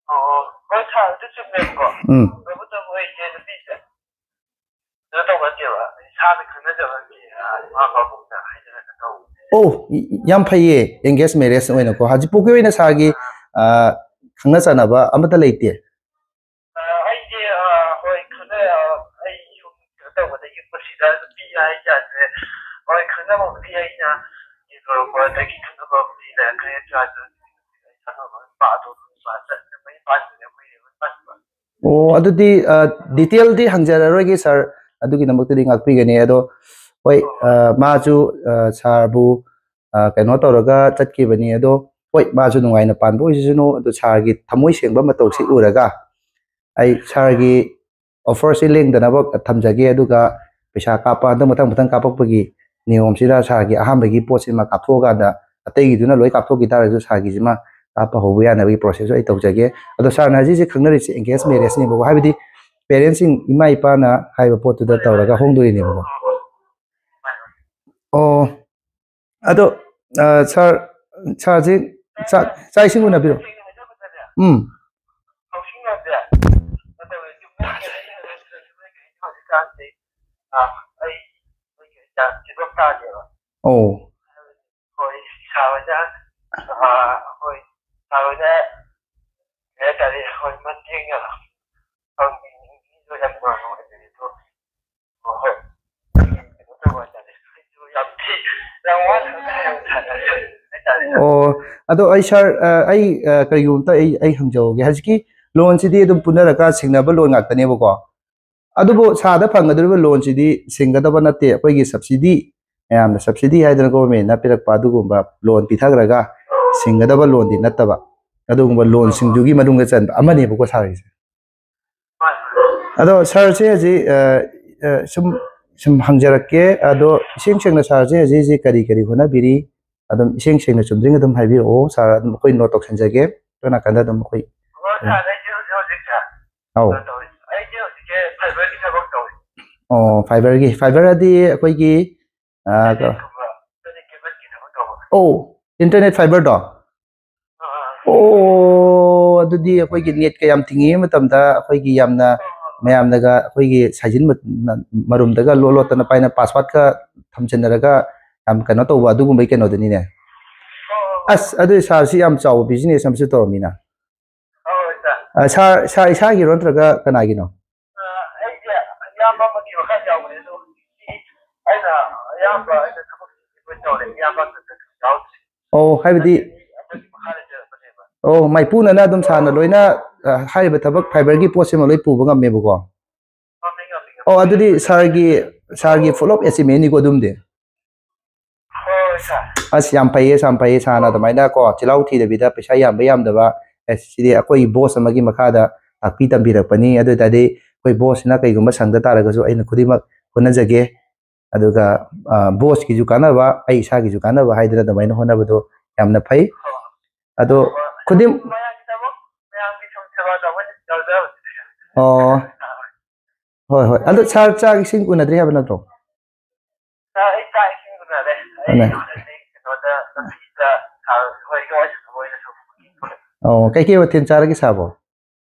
ꯑꯣ, ꯍꯣꯏ ꯁꯥꯔ, ꯑꯗꯨ ꯆꯨꯝꯃꯦꯕꯀꯣ꯫ ꯎꯝ꯫ ꯇꯧꯕꯇꯕꯨ ꯑꯩꯁꯦ ꯅꯨꯄꯤꯁꯦ ꯀꯩꯅꯣ ꯇꯧꯕ ꯅꯠꯇꯦꯕ, ꯏꯁꯥꯅ ꯈꯪꯅꯖꯕꯒꯤ, ꯑ, ꯏꯃꯥ ꯄꯥꯕꯨꯡꯅ ꯍꯥꯏꯅꯔꯒ ꯇꯧꯕꯅꯦ꯫ ꯑꯣ, ꯏ-, ꯏ-, ꯌꯥꯝ ꯐꯩꯌꯦ, ꯑꯦꯡꯒꯦꯖ ꯃꯦꯔꯦꯖ ꯑꯣꯏꯅꯀꯣ꯫ ꯍꯧꯖꯤꯛ ꯄꯣꯛꯀꯤ ꯑꯣꯏꯅ ꯁꯥꯔꯒꯤ, ꯑ, ꯈꯪꯅ ꯆꯥꯟꯅꯕ ꯑꯃꯠꯇ ꯂꯩꯇꯦ? ꯑ, ꯑꯩꯁꯦ, ꯑ, ꯍꯣꯏ, ꯈꯪꯅ-, ꯑ, ꯑꯩ ꯁꯨꯝ ꯀꯩꯅꯣ ꯇꯧꯕꯗꯒꯤ ꯄꯨꯟꯁꯤꯗ ꯅꯨꯄꯤ ꯍꯥꯏ ꯖꯥꯠꯁꯦ, ꯍꯣꯏ, ꯈꯪꯅꯕꯕꯨꯗꯤ ꯑꯩꯅ ꯌꯦꯡꯊꯣꯔꯛꯄꯗꯒꯤ ꯈꯪꯅꯕꯕꯨꯗꯤ ꯂꯩꯔꯛꯈ꯭ꯔꯦ, ꯑꯗꯨ ꯑꯣꯏꯔꯁꯨ ꯑꯩ ꯈꯪꯅꯕ ꯅꯨꯄꯥꯗꯣ ꯅꯨꯄꯥ ꯆꯠ-, ꯅꯨꯄꯥ ꯄꯥꯟꯕꯅꯦ, ꯑꯩꯈꯣꯏ ꯅꯦ ꯍꯣꯏ ꯄꯥꯟꯕ꯫ ꯑꯣ, ꯑꯗꯨꯗꯤ, ꯑ, ꯗꯤꯇꯦꯜꯗꯤ ꯍꯪꯖꯔꯔꯣꯏꯒꯦ ꯁꯥꯔ, ꯑꯗꯨꯒꯤꯗꯃꯛꯇꯗꯤ ꯉꯥꯛꯄꯤꯒꯅꯤ꯫ ꯑꯗꯣ ꯍꯣꯏ, ꯑ, ꯃꯥꯁꯨ, ꯑ, ꯁꯥꯔꯕꯨ, ꯑ, ꯀꯩꯅꯣ ꯇꯧꯔꯒ ꯆꯠꯈꯤꯕꯅꯤ꯫ ꯑꯗꯣ ꯍꯣꯏ, ꯃꯥꯁꯨ ꯅꯨꯡꯉꯥꯏꯅ ꯄꯥꯟꯕ ꯑꯣꯏꯖꯁꯅꯨ꯫ ꯑꯗꯣ ꯁꯥꯔꯒꯤ ꯊꯃꯣꯏ ꯁꯦꯡꯕ ꯃꯇꯧꯁꯤ ꯎꯔꯒ ꯑꯩ ꯁꯥꯔꯒꯤ ꯑꯣꯐꯔꯁꯤ ꯂꯦꯡꯗꯅꯕ ꯊꯝꯖꯒꯦ꯫ ꯑꯗꯨꯒ ꯄꯩꯁꯥ ꯀꯥꯞꯄ ꯍꯟꯗꯛ ꯃꯊꯪ ꯃꯊꯪ ꯀꯥꯞꯄꯛꯄꯒꯤ ꯅꯤꯌꯣꯝꯁꯤꯗ ꯁꯥꯔꯒꯤ ꯑꯍꯥꯟꯕꯒꯤ ꯄꯣꯠꯁꯤꯃ ꯀꯥꯞꯊꯣꯛꯑꯀꯥꯟꯗ ꯑꯇꯩꯒꯤꯗꯨꯅ ꯂꯣꯏ ꯀꯥꯞꯊꯣꯛꯈꯤ ꯇꯥꯔꯒꯁꯨ ꯁꯥꯔꯒꯤꯁꯤꯃ ꯀꯥꯞꯄ ꯍꯧꯕ ꯌꯥꯅꯕꯒꯤ ꯄ꯭ꯔꯣꯁꯦꯁꯁꯨ ꯑꯩ ꯇꯧꯖꯒꯦ꯫ ꯑꯗꯣ ꯁꯥꯔꯅ ꯍꯧꯖꯤꯛ ꯍꯧꯖꯤꯛ ꯈꯪꯅꯔꯤꯁꯦ ꯑꯦꯡꯒꯦꯖ ꯃꯦꯔꯦꯖꯅꯦꯕꯀꯣ, ꯍꯥꯏꯕꯗꯤ ꯄꯦꯔꯦꯟꯁꯁꯤꯡ, ꯏꯃꯥ ꯏꯄꯥꯅ ꯍꯥꯏꯕ ꯄꯣꯠꯇꯨꯗ ꯇꯧꯔꯒ ꯍꯣꯡꯗꯣꯔꯤꯅꯦꯕꯀꯣ꯫ ꯑꯣ, ꯑꯗꯣ, ꯑ, ꯁꯥꯔ, ꯁꯥꯔꯁꯤ ꯆꯥꯛ, ꯆꯥꯛ ꯏꯁꯤꯡ ꯎꯅꯕꯤꯔꯣ? ꯎꯝ꯫ ꯑꯧ꯫ ꯍꯣꯏ, ꯁꯥꯔ ꯍꯣꯏꯅ, ꯑ, ꯍꯣꯏ, ꯁꯥꯔ ꯍꯣꯏꯅ, ꯀꯩ ꯍꯥꯏꯇꯥꯔꯦ, ꯍꯣꯏ, ꯃꯇꯦꯡ ꯄꯥꯡꯕꯤꯅꯤꯡꯕꯒꯤꯁꯨ ꯌꯥꯝ ꯅꯨꯡꯉꯥꯏꯖꯔꯦ꯫ ꯑꯗꯣ, ꯍꯣꯏ, ꯀꯩꯅꯣ ꯇꯧꯕ ꯍꯥꯏꯇꯥꯔꯦ, ꯑꯩꯁꯨ ꯌꯥꯝ ꯊꯤ-, ꯌꯥꯝ ꯋꯥꯅ ꯍꯥꯏꯇꯥꯔꯦ꯫ ꯑꯣ, ꯑꯗꯣ ꯑꯩ ꯁꯥꯔ, ꯑ, ꯑꯩ, ꯑ, ꯀꯔꯤꯒꯨꯝꯕ ꯑꯝꯇ ꯑꯩ, ꯑꯩ ꯍꯪꯖꯍꯧꯒꯦ꯫ ꯍꯧꯖꯤꯛꯀꯤ ꯂꯣꯟꯁꯤꯗꯤ ꯑꯗꯨꯝ ꯄꯨꯟꯅꯔꯒ ꯁꯤꯡꯅꯕ ꯂꯣꯟ ꯉꯥꯛꯇꯅꯦꯕꯀꯣ꯫ ꯑꯗꯨꯕꯨ ꯁꯥꯔꯗ ꯐꯪꯒꯗꯧꯔꯤꯕ ꯂꯣꯟꯁꯤꯗꯤ ꯁꯤꯡꯒꯗꯕ ꯅꯠꯇꯦ, ꯑꯩꯈꯣꯏꯒꯤ ꯁꯕꯁꯤꯗꯤ, ꯃꯌꯥꯝꯅ ꯁꯕꯁꯤꯗꯤ ꯍꯥꯏꯗꯅ ꯒꯣꯚꯔꯃꯦꯟꯅ ꯄꯤꯔꯛꯄ ꯑꯗꯨꯒꯨꯝꯕ ꯂꯣꯟ ꯄꯤꯊꯈ꯭ꯔꯒ ꯁꯤꯡꯒꯗꯕ ꯂꯣꯟꯗꯤ ꯅꯠꯇꯕ, ꯑꯗꯨꯒꯨꯝꯕ ꯂꯣꯟꯁꯤꯡꯗꯨꯒꯤ ꯃꯅꯨꯡꯗ ꯆꯟꯕ ꯑꯃꯅꯦꯕꯀꯣ ꯁꯥꯔꯒꯤꯁꯦ꯫ ꯑꯗꯣ ꯁꯥꯔꯁꯦ ꯍꯧꯖꯤꯛ, ꯑ, ꯑ, ꯁꯨꯝ, ꯁꯨꯝ ꯍꯪꯖꯔꯛꯀꯦ꯫ ꯑꯗꯣ ꯏꯁꯦꯡ ꯁꯦꯡꯅ ꯁꯥꯔꯁꯦ ꯍꯧꯖꯤꯛ ꯍꯧꯖꯤꯛ ꯀꯔꯤ ꯀꯔꯤ ꯍꯣꯠꯅꯕꯤꯔꯤ? ꯑꯗꯨꯝ ꯏꯁꯦꯡ ꯁꯦꯡꯅ ꯆꯨꯝꯗ꯭ꯔꯤꯡ ꯑꯗꯨꯝ ꯍꯥꯏꯕꯤꯔꯛꯑꯣ ꯁꯥꯔ, ꯑꯗꯨꯝ ꯑꯩꯈꯣꯏ ꯅꯣꯠ ꯇꯧꯁꯟꯖꯒꯦ꯫ ꯑꯗꯣ ꯅꯥꯀꯟꯗ ꯑꯗꯨꯝ ꯑꯩꯈꯣꯏ, ꯑꯣ, ꯁꯥꯔ, ꯑꯩꯁꯦ ꯍꯧꯖꯤꯛ ꯍꯧꯖꯤꯛꯁꯦ ꯑꯧ꯫ ꯀꯩꯅꯣ ꯇꯧꯔꯤ꯫ ꯑꯩꯁꯦ ꯍꯧꯖꯤꯛꯁꯦ ꯐꯥꯏꯕꯔꯒꯤ ꯊꯕꯛ ꯇꯧꯔꯤ꯫ ꯑꯣ, ꯐꯥꯏꯕꯔꯒꯤ, ꯐꯥꯏꯕꯔ ꯑꯗꯤ ꯑꯩꯈꯣꯏꯒꯤ ꯑꯥ, ꯀ-, ꯑꯣ, ꯏꯟꯇꯔꯅꯦꯠ ꯐꯥꯏꯕꯔꯗꯣ? ꯑꯣ, ꯑꯗꯨꯗꯤ ꯑꯩꯈꯣꯏꯒꯤ ꯅꯦꯠꯀ ꯌꯥꯝ ꯊꯤꯡꯉꯤꯉꯩ ꯃꯇꯝꯗ ꯑꯩꯈꯣꯏꯒꯤ ꯌꯥꯝꯅ ꯃꯌꯥꯝꯅꯒ ꯑꯩꯈꯣꯏꯒꯤ ꯁꯥꯏꯖꯤꯟ ꯃ-, ꯃꯔꯨꯝꯗꯒ ꯂꯣꯠ ꯂꯣꯠꯇꯅ ꯄꯥꯏꯅ ꯄꯥꯁꯋꯥꯔꯗꯀ ꯊꯝꯖꯤꯟꯅꯔꯒ ꯌꯥꯝ ꯀꯩꯅꯣ ꯇꯧꯕ ꯑꯗꯨꯒꯨꯝꯕꯩ ꯀꯩꯅꯣꯗꯨꯅꯤꯅꯦ꯫ ꯑꯁ, ꯑꯗꯨ ꯁꯥꯔꯁꯤ ꯌꯥꯝ ꯆꯥꯎꯕ ꯕꯤꯖꯤꯅꯦꯁ ꯑꯃꯁꯨ ꯇꯧꯔꯝꯃꯤꯅ꯫ ꯑ, ꯁꯥꯔ, ꯁꯥꯔ ꯏꯁꯥꯒꯤꯔꯣ ꯅꯠꯇ꯭ꯔꯒ ꯀꯅꯥꯒꯤꯅꯣ? ꯑ, ꯑꯩꯁꯦ ꯏꯌꯥꯝꯕ ꯑꯃꯒꯤ ꯃꯈꯥꯗ ꯌꯥꯎꯕꯅꯦ, ꯑꯗꯣ ꯑꯩꯅ ꯑꯌꯥꯝꯕ ꯑꯩꯅ ꯊꯕꯛ ꯂꯣꯏ ꯇꯧꯔꯦ, ꯏꯌꯥꯝꯕ ꯑꯃꯇ ꯌꯥꯎꯗ꯭ꯔꯦ꯫ ꯑꯣ, ꯍꯥꯏꯕꯗꯤ, ꯑꯩꯈꯣꯏꯒꯤ ꯃꯈꯥ ꯂꯩꯖꯔꯛꯄꯅꯦꯕ꯫ ꯑꯣ, ꯃꯥꯏꯄꯨꯅꯅ ꯑꯗꯨꯝ ꯁꯥꯔꯅ ꯂꯣꯏꯅ, ꯑ, ꯍꯥꯏꯔꯤꯕ ꯊꯕꯛ ꯐꯥꯏꯕꯔꯒꯤ ꯄꯣꯠꯁꯤꯃ ꯂꯣꯏ ꯄꯨꯕ ꯉꯝꯃꯦꯕꯀꯣ? ꯉꯝꯃꯦ, ꯉꯝꯃꯦ, ꯉꯝꯃꯦ꯫ ꯑꯣ, ꯑꯗꯨꯗꯤ ꯁꯥꯔꯒꯤ, ꯁꯥꯔꯒꯤ full of achievementꯅꯤꯀꯣ ꯑꯗꯨꯝꯗꯤ? ꯍꯣꯏ, ꯁꯥꯔ꯫ ꯑꯁ, ꯌꯥꯝ ꯐꯩꯌꯦ, ꯌꯥꯝ ꯐꯩꯌꯦ, ꯁꯥꯔꯅ ꯑꯗꯨꯃꯥꯏꯅ ꯀꯣ, ꯆꯤꯜꯍꯥꯎ ꯊꯤꯗꯕꯤꯗ ꯄꯩꯁꯥ ꯌꯥꯝꯕ ꯌꯥꯝꯗꯕ, ꯑꯦ, ꯁꯤꯗꯤ ꯑꯩꯈꯣꯏ ꯕꯣꯁ ꯑꯃꯒꯤ ꯃꯈꯥꯗ ꯇꯥꯛꯄꯤ ꯇꯝꯕꯤꯔꯛꯄꯅꯤ꯫ ꯑꯗꯨ ꯑꯣꯏ ꯇꯥꯔꯗꯤ ꯑꯩꯈꯣꯏ ꯕꯣꯁꯁꯤꯅ ꯀꯩꯒꯨꯝꯕ ꯁꯪꯗ ꯇꯥꯔꯒꯁꯨ ꯑꯩꯅ ꯈꯨꯗꯤꯡꯃꯛ ꯍꯣꯠꯅꯖꯒꯦ꯫ ꯑꯗꯨꯒ, ꯑ, ꯕꯣꯁꯀꯤꯁꯨ ꯀꯥꯟꯅꯕ, ꯑꯩ ꯏꯁꯥꯒꯤꯁꯨ ꯀꯥꯟꯅꯕ ꯍꯥꯏꯗꯅ ꯑꯗꯨꯃꯥꯏꯅ ꯍꯣꯠꯅꯕꯗꯣ ꯌꯥꯝꯅ ꯐꯩ꯫ ꯑꯗꯣ ꯈꯨꯗꯤꯡ-, ꯃꯌꯥꯝꯒꯤꯗꯃꯛ, ꯃꯌꯥꯝꯒꯤ ꯁꯨꯝ ꯁꯦꯕꯥ ꯇꯧꯕ ꯑꯣꯏꯅ ꯌꯥꯎꯖꯕꯅꯤ꯫ ꯑꯣ꯫ ꯍꯣꯏ, ꯍꯣꯏ꯫ ꯑꯗꯣ ꯁꯥꯔ, ꯆꯥꯛ ꯏꯁꯤꯡ ꯎꯅꯗ꯭ꯔꯤ ꯍꯥꯏꯕ ꯅꯠꯇ꯭ꯔꯣ? ꯁꯥꯔ, ꯑꯩ ꯆꯥꯛ ꯏꯁꯤꯡ ꯎꯅꯔꯦ꯫ ꯑꯩ ꯎꯅꯔꯦ꯫ ꯍꯧꯖꯤꯛ ꯀꯩꯅꯣꯗ, ꯂꯝꯕꯤꯗ ꯁꯥꯔ ꯍꯣꯏꯒ ꯋꯥꯔꯤ ꯁꯥꯟꯅꯕ ꯑꯣꯏꯅ ꯁꯨꯝ꯫ ꯑꯣ, ꯀꯩꯀꯩ ꯃꯊꯦꯜ ꯆꯥꯔꯒꯦ ꯁꯥꯔꯕꯣ?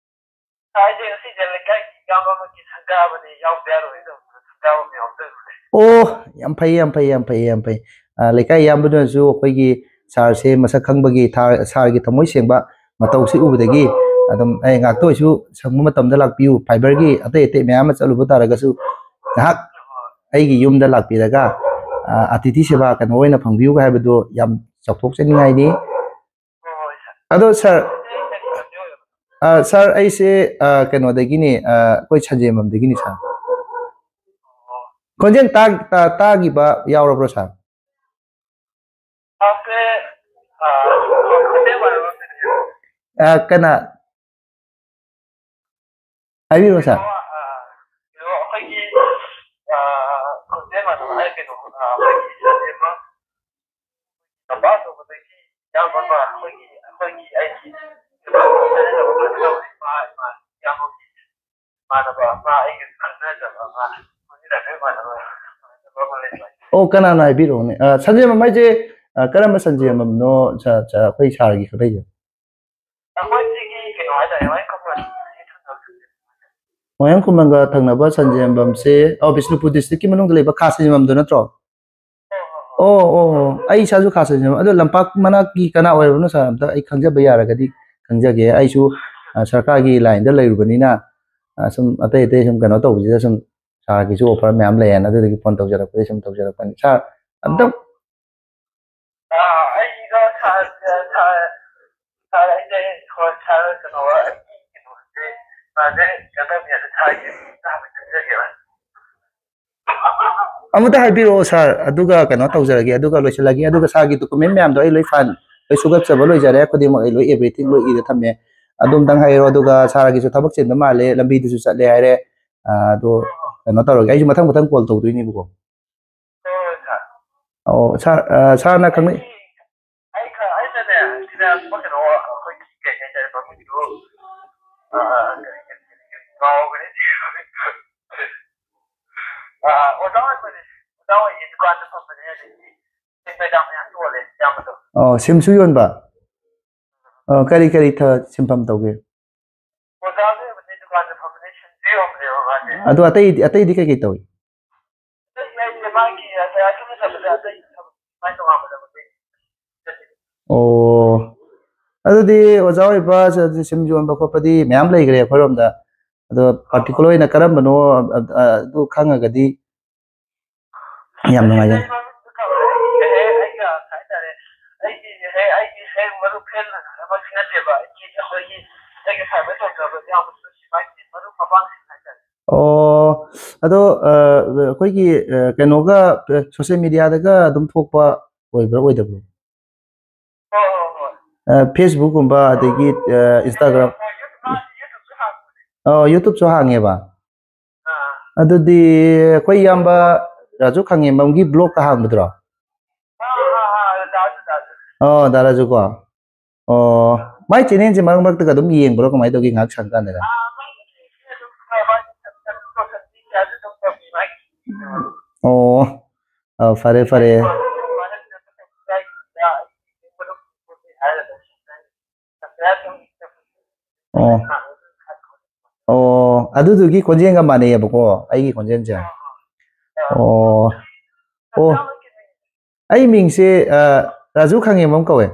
ꯁꯥꯔ, ꯑꯩꯁꯦ ꯉꯁꯤꯁꯦ ꯂꯩꯀꯥꯏꯒꯤ ꯏꯌꯥꯝꯕ ꯑꯃꯒꯤ ꯁꯪꯒꯥꯕꯅꯤ, ꯌꯥꯎꯗ ꯌꯥꯔꯣꯏꯅ ꯇꯧꯗꯅ ꯁꯪꯒꯥꯕ ꯑꯃ ꯌꯥꯎꯖꯔꯨꯔꯦ꯫ ꯑꯣ, ꯌꯥꯝ ꯐꯩ, ꯌꯥꯝ ꯐꯩ, ꯌꯥꯝ ꯐꯩ, ꯌꯥꯝ ꯐꯩ꯫ ꯑ, ꯂꯩꯀꯥꯏ ꯏꯌꯥꯝꯕꯗꯨꯅꯁꯨ ꯑꯩꯈꯣꯏꯒꯤ ꯁꯥꯔꯁꯦ ꯃꯁꯛ ꯈꯪꯕꯒꯤ ꯊꯥ-, ꯁꯥꯔꯒꯤ ꯊꯃꯣꯏ ꯁꯦꯡꯕ ꯃꯇꯧꯁꯤ ꯎꯕꯗꯒꯤ ꯑꯗꯨꯝ, "ꯑꯦ, ꯉꯥꯛꯇ ꯑꯣꯏꯁꯨ ꯁꯪꯕ ꯃꯇꯝꯗ ꯂꯥꯛꯄꯤꯌꯨ, ꯐꯥꯏꯕꯔꯒꯤ ꯑꯇꯩ ꯑꯇꯩ ꯃꯌꯥꯝ ꯑꯃ ꯆꯠꯂꯨꯕ ꯇꯥꯔꯒꯁꯨ ꯉꯥꯏꯍꯥꯛ ꯑꯩꯒꯤ ꯌꯨꯝꯗ ꯂꯥꯛꯄꯤꯔꯒ, ꯑ, ꯑꯇꯤꯊꯤ ꯁꯦꯕꯥ ꯀꯩꯅꯣ ꯑꯣꯏꯅ ꯐꯪꯕꯤꯌꯨ" ꯍꯥꯏꯕꯗꯨ ꯌꯥꯝ ꯆꯥꯎꯊꯣꯛꯆꯅꯤꯡꯉꯥꯏꯅꯤ꯫ ꯑꯗꯣ ꯁꯥꯔ, ꯑ, ꯁꯥꯔ, ꯑꯩꯁꯦ, ꯑ, ꯀꯩꯅꯣꯗꯒꯤꯅꯤ, ꯑ, ꯑꯩꯈꯣꯏ ꯁꯟꯖꯦꯟꯕꯝꯗꯒꯤꯅꯤ ꯁꯥꯔ꯫ ꯈꯣꯟꯖꯦꯜ ꯇꯥ-, ꯇꯥ-, ꯇꯥꯈꯤꯕ ꯌꯥꯎꯔꯕ꯭ꯔꯣ ꯁꯥꯔ? ꯁꯥꯔꯁꯦ, ꯑ, ꯈꯣꯟꯖꯦꯜ ꯃꯥꯟꯅꯕ ꯑꯃ ꯂꯩꯔꯦ꯫ ꯑ, ꯀꯅꯥ? ꯍꯥꯏꯕꯤꯔꯣ ꯁꯥꯔ꯫ ꯑ, ꯀꯩꯅꯣ, ꯑꯩꯈꯣꯏꯒꯤ, ꯑ, ꯈꯣꯟꯖꯦꯜ ꯃꯥꯟꯅꯕ ꯍꯥꯏ ꯀꯩꯅꯣ, ꯑ, ꯑꯩꯈꯣꯏꯒꯤ ꯁꯟꯖꯦꯟꯕꯝ ꯅꯄꯥ ꯑꯆꯧꯕꯗꯒꯤ ꯏꯌꯥꯝꯕ ꯑꯃ ꯑꯩꯈꯣꯏꯒꯤ, ꯑꯩꯈꯣꯏꯒꯤ ꯑꯩꯒꯤ ꯏꯃꯥꯟꯅꯕ ꯑꯃ, ꯏꯃꯥꯟꯅꯕ ꯑꯃ, ꯑꯩꯒ ꯈꯪꯅꯖꯕ ꯑꯃ, ꯍꯧꯖꯤꯛ ꯂꯥꯏꯕ꯭ꯔꯦꯔꯤ ꯏꯃꯥꯟꯅꯕ, ꯏꯃꯥꯟꯅꯕ ꯑꯃ ꯂꯩꯕ꯫ ꯑꯣ, ꯀꯅꯥꯅꯣ ꯍꯥꯏꯕꯤꯔꯛꯎꯅꯦ꯫ ꯑ, ꯁꯟꯖꯦꯟꯕꯝ ꯍꯥꯏꯁꯦ, ꯑ, ꯀꯔꯝꯕ ꯁꯟꯖꯦꯟꯕꯝꯅꯣ, ꯁ-, ꯁ-, ꯑꯩꯈꯣꯏ ꯁꯥꯔꯒꯤ ꯈꯪꯅꯩꯁꯦ? ꯑꯩꯈꯣꯏ ꯁꯤꯒꯤ ꯀꯩꯅꯣ ꯍꯥꯏꯇꯥꯔꯦ, ꯋꯥꯍꯦꯡ ꯈꯨꯃꯟ꯫ ꯋꯥꯍꯦꯡ ꯈꯨꯃꯟꯒ ꯊꯪꯅꯕ ꯁꯟꯖꯦꯟꯕꯝꯁꯦ, ꯑꯣ, ꯕꯤꯁꯅꯨꯄꯨꯔ district ꯀꯤ ꯃꯅꯨꯡꯗ ꯂꯩꯕ ꯈꯥ ꯁꯟꯖꯦꯟꯕꯝꯗꯣ ꯅꯠꯇ꯭ꯔꯣ? ꯑꯣ, ꯑꯣ, ꯑꯣ, ꯑꯩ ꯏꯁꯥꯁꯨ ꯈꯥ ꯁꯟꯖꯦꯟꯕꯝ꯫ ꯑꯗꯣ ꯂꯝꯄꯥꯛ ꯃꯅꯥꯛꯀꯤ ꯀꯅꯥ ꯑꯣꯏꯔꯕꯅꯣ, ꯁꯥꯔ? ꯑꯝꯇ ꯑꯩ ꯈꯪꯖꯕ ꯌꯥꯔꯒꯗꯤ ꯈꯪꯖꯒꯦ꯫ ꯑꯩꯁꯨ, ꯑ, ꯁꯔꯀꯥꯔꯒꯤ line ꯗ ꯂꯩꯔꯨꯕꯅꯤꯅ, ꯑ, ꯁꯨꯝ ꯑꯇꯩ ꯑꯇꯩ ꯁꯨꯝ ꯀꯩꯅꯣ ꯇꯧꯕꯁꯤꯗ ꯁꯨꯝ ꯁꯥꯔꯒꯤꯁꯨ offer ꯃꯌꯥꯝ ꯂꯩꯌꯦꯅ ꯑꯗꯨꯗꯒꯤ phone ꯇꯧꯖꯔꯛꯄꯗꯒꯤ ꯁꯨꯝ ꯇꯧꯖꯔꯛꯄꯅꯤ꯫ ꯁꯥꯔ, ꯑꯝꯇꯪ ꯑꯥ, ꯑꯩꯒ ꯁꯥꯔ, ꯁꯥꯔ, ꯁꯥꯔ, ꯑꯩꯁꯦ, ꯍꯣꯏ, ꯁꯥꯔ, ꯀꯩꯅꯣ, ꯑꯩꯒꯤ ꯀꯩꯅꯣꯁꯦ, ꯃꯥꯁꯦ ꯀꯩꯅꯣ ꯇꯧꯕꯅꯦ, ꯑꯗꯨ ꯁꯥꯔꯒꯤ ꯑꯝꯇ ꯍꯥꯟꯅ ꯈꯪꯖꯒꯦꯕ꯫ ꯑꯃꯨꯛꯇ ꯍꯥꯏꯕꯤꯔꯛꯑꯣ ꯁꯥꯔ, ꯑꯗꯨꯒ ꯀꯩꯅꯣ ꯇꯧꯖꯔꯒꯦ, ꯑꯗꯨꯒ ꯂꯣꯏꯁꯤꯜꯂꯒꯦ꯫ ꯑꯗꯨꯒ ꯁꯥꯔꯒꯤ document ꯃꯌꯥꯝꯗꯣ ꯑꯩ ꯂꯣꯏ file, ꯂꯣꯏ ꯁꯨꯒꯠꯆꯕ ꯂꯣꯏꯖꯔꯦ, ꯈꯨꯗꯤꯡꯃꯛ ꯑꯩ ꯂꯣꯏ, everything ꯂꯣꯏ ꯏꯔ ꯊꯝꯃꯦ꯫ ꯑꯗꯨꯝꯇꯪ ꯍꯥꯏꯔꯣ, ꯑꯗꯨꯒ ꯁꯥꯔꯒꯤꯁꯨ ꯊꯕꯛ ꯆꯤꯟꯕ ꯃꯥꯜꯂꯦ, ꯂꯝꯕꯤꯗꯨꯁꯨ ꯆꯠꯂꯦ ꯍꯥꯏꯔꯦ꯫ ꯑꯥ, ꯑꯗꯣ ꯀꯩꯅꯣ ꯇꯧꯔꯒꯦ, ꯑꯩꯁꯨ ꯃꯊꯪ ꯃꯊꯪ call ꯇꯧꯗꯣꯏꯅꯦꯕꯀꯣ꯫ ꯍꯣꯏ, ꯍꯣꯏ, ꯁꯥꯔ꯫ ꯑꯣ, ꯁꯥꯔ, ꯑ, ꯁꯥꯔꯅ ꯈꯪꯅꯩ꯫ ꯑꯩ ꯈ-, ꯑꯩꯅꯅꯦ, ꯁꯤꯗ ꯀꯩꯅꯣ, ꯑꯩꯈꯣꯏꯒꯤ ꯀꯩ ꯍꯥꯏꯇꯥꯔꯦ, ꯃꯃꯤꯡꯗꯨ, ꯑ, ꯀꯔꯤ, ꯀꯔꯤ, ꯀꯔꯤ, ꯀꯔꯤ, ꯀꯥꯎꯈ꯭ꯔꯦ꯫ ꯑ, ꯑꯣꯖꯥ ꯑꯣꯏꯕꯅꯦ꯫ ꯑꯣꯖꯥ ꯑꯣꯏꯌꯦ, ꯗꯨꯀꯥꯟꯗ ꯐꯝꯕꯅꯦ, ꯑꯗꯒꯤ ꯁꯦꯟ ꯀꯩꯀꯥ ꯃꯌꯥꯝ ꯌꯣꯜꯂꯦ, ꯏꯌꯥꯝꯕꯗꯣ꯫ ꯑꯣ, ꯁꯤꯝꯁꯨ ꯌꯣꯟꯕ? ꯑ, ꯀꯔꯤ ꯀꯔꯤ ꯊ-, ꯁꯤꯟꯐꯝ ꯇꯧꯒꯦ? ꯑꯣꯖꯥꯁꯨ ꯑꯣꯏꯕꯅꯦ, ꯗꯨꯀꯥꯟꯁꯨ ꯐꯝꯕꯅꯦ, ꯁꯤꯝꯁꯨ ꯌꯣꯟꯕꯅꯦꯕ ꯃꯥꯁꯦ꯫ ꯑꯗꯣ ꯑꯇꯩꯗꯤ, ꯑꯇꯩꯗꯤ ꯀꯩꯀꯩ ꯇꯧꯏ? ꯑꯇꯩꯗꯤ ꯑꯩꯁꯦ ꯃꯥꯒꯤ ꯑꯁꯨꯝꯅ ꯆꯠꯄꯗ ꯑꯇꯩ ꯊꯕꯛ ꯃꯥꯏ ꯇꯣꯉꯥꯟꯕ ꯊꯕꯛ ꯂꯩ꯫ ꯑꯣ, ꯑꯗꯨꯗꯤ ꯑꯣꯖꯥ ꯑꯣꯏꯕ ꯁ-, ꯁꯤꯝ ꯌꯣꯟꯕ ꯈꯣꯠꯄꯗꯤ ꯃꯌꯥꯝ ꯂꯩꯈ꯭ꯔꯦ ꯑꯩꯈꯣꯏꯔꯣꯝꯗ꯫ ꯑꯗꯣ particular ꯑꯣꯏꯅ ꯀꯔꯝꯕꯅꯣ, ꯑ-, ꯑ-, ꯑꯗꯨ ꯈꯪꯉꯒꯗꯤ ꯌꯥꯝ ꯅꯨꯡꯉꯥꯏꯖꯔꯦ꯫ ꯑꯩꯒꯤ ꯍꯦꯛ, ꯑꯩꯒꯤ ꯍꯦꯛ ꯃꯔꯨꯞ friend ꯑꯃꯗꯤ ꯅꯠꯇꯦꯕ, ꯑꯩꯒꯤ, ꯑꯩꯈꯣꯏꯒꯤ, ꯑꯩꯒꯤ private ꯇꯧꯖꯕ ꯏꯌꯥꯝꯕꯁꯨ ꯁꯤꯐꯥꯏꯒꯤ ꯃꯔꯨꯞ ꯃꯄꯥꯡꯁꯤꯡ ꯍꯥꯏꯇꯥꯔꯦ꯫ ꯑꯣ, ꯑꯗꯣ, ꯑ, ꯑꯩꯈꯣꯏꯒꯤ, ꯑ, ꯀꯩꯅꯣꯒ, ꯑ, social media ꯗꯒ ꯑꯗꯨꯝ ꯊꯣꯛꯄ ꯑꯣꯏꯕ꯭ꯔꯥ ꯑꯣꯏꯗꯕ꯭ꯔꯣ? ꯍꯣꯏ, ꯍꯣꯏ, ꯍꯣꯏ꯫ ꯑ, Facebook ꯀꯨꯝꯕ, ꯑꯗꯒꯤ, ꯑ, Instagram꯫ ꯍꯣꯏ, YouTube, ꯃꯥꯁꯤ YouTube ꯁꯨ ꯍꯥꯡꯕꯅꯦ꯫ ꯑ, YouTube ꯁꯨ ꯍꯥꯡꯉꯦꯕ? ꯑꯥ꯫ ꯑꯗꯨꯗꯤ ꯑꯩꯈꯣꯏ ꯏꯌꯥꯝꯕ ꯔꯥꯖꯨ ꯈꯥꯉꯦꯝꯕꯝꯒꯤ vlog ꯀ ꯍꯥꯡꯕꯗꯨꯔꯣ? ꯑꯥ, ꯑꯥ, ꯑꯥ, ꯗꯥ ꯔꯥꯖꯨ, ꯗꯥ ꯔꯥꯖꯨ꯫ ꯑꯣ, ꯗꯥ ꯔꯥꯖꯨ ꯀꯣ? ꯑꯣ, ꯃꯥꯏ channel ꯁꯦ ꯃꯔꯛ ꯃꯔꯛꯇꯒ ꯑꯗꯨꯝ ꯌꯦꯡꯕ꯭ꯔꯣ, ꯀꯃꯥꯏꯅ ꯇꯧꯒꯦ, ꯉꯥꯏꯍꯥꯛ ꯁꯪꯀꯥꯟꯗꯒ? ꯑꯥ, ꯃꯥꯏ channel ꯁꯦ ꯑꯗꯨꯝ, ꯃꯥꯏ, ꯃꯥꯏ, ꯃꯥꯏ, ꯃꯥꯏ, ꯑꯣ꯫ ꯑ, ꯐꯔꯦ, ꯐꯔꯦ꯫ ꯑꯣ꯫ ꯑꯣ, ꯑꯗꯨꯗꯨꯒꯤ ꯈꯣꯟꯖꯦꯜꯒ ꯃꯥꯟꯅꯩꯌꯦꯕꯀꯣ, ꯑꯩꯒꯤ ꯈꯣꯟꯖꯦꯜꯁꯦ꯫ ꯑꯣ꯫ ꯑꯣ꯫ ꯑꯩ ꯃꯤꯡꯁꯦ, ꯑ, ꯔꯥꯖꯨ ꯈꯥꯉꯦꯝꯕꯝ ꯀꯧꯋꯦ꯫